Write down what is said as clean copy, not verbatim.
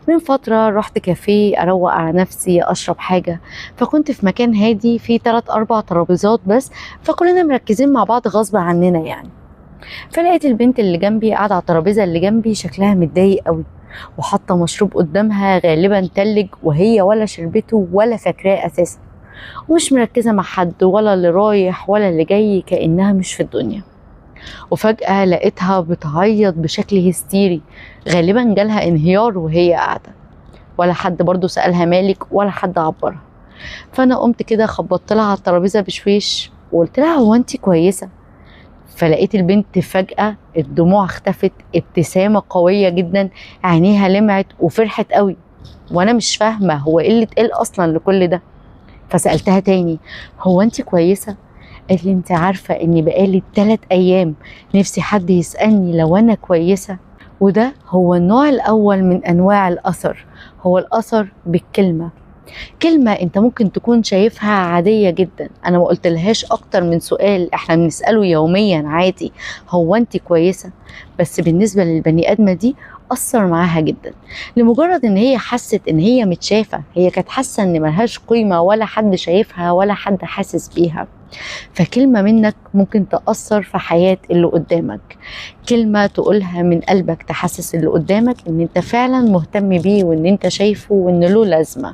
من فترة رحت كافيه أروق على نفسي أشرب حاجة، فكنت في مكان هادي فيه 3-4 ترابيزات بس، فكلنا مركزين مع بعض غصب عننا يعني. فلقيت البنت اللي جنبي قاعدة على الترابيزة اللي جنبي شكلها متضايق قوي، وحاطة مشروب قدامها غالبا تلج، وهي ولا شربته ولا فاكراه أساسا، ومش مركزة مع حد ولا اللي رايح ولا اللي جاي، كأنها مش في الدنيا. وفجأة لقيتها بتعيط بشكل هستيري، غالبا جالها انهيار وهي قاعدة، ولا حد برضو سألها مالك ولا حد عبرها. فأنا قمت كده خبطت لها على الترابيزة بشويش وقلت لها هو أنت كويسة؟ فلقيت البنت فجأة الدموع اختفت، ابتسامة قوية جدا، عينيها لمعت وفرحت قوي، وأنا مش فاهمة هو إيه اللي اتقال أصلا لكل ده. فسألتها تاني هو أنت كويسة؟ قالت لي أنت عارفة إني بقالي 3 أيام نفسي حد يسألني لو أنا كويسة. وده هو النوع الأول من أنواع الأثر، هو الأثر بالكلمة. كلمة أنت ممكن تكون شايفها عادية جدا، أنا ما قلتلهاش أكتر من سؤال إحنا بنسأله يوميا عادي، هو أنت كويسة؟ بس بالنسبة للبني آدمة دي أثر معاها جدا، لمجرد إن هي حست إن هي متشافة، هي كانت حاسة إن ملهاش قيمة ولا حد شايفها ولا حد حاسس بيها. فكلمة منك ممكن تأثر في حياة اللي قدامك، كلمة تقولها من قلبك تحسس اللي قدامك إن أنت فعلا مهتم بيه وإن أنت شايفه وإن له لازمة.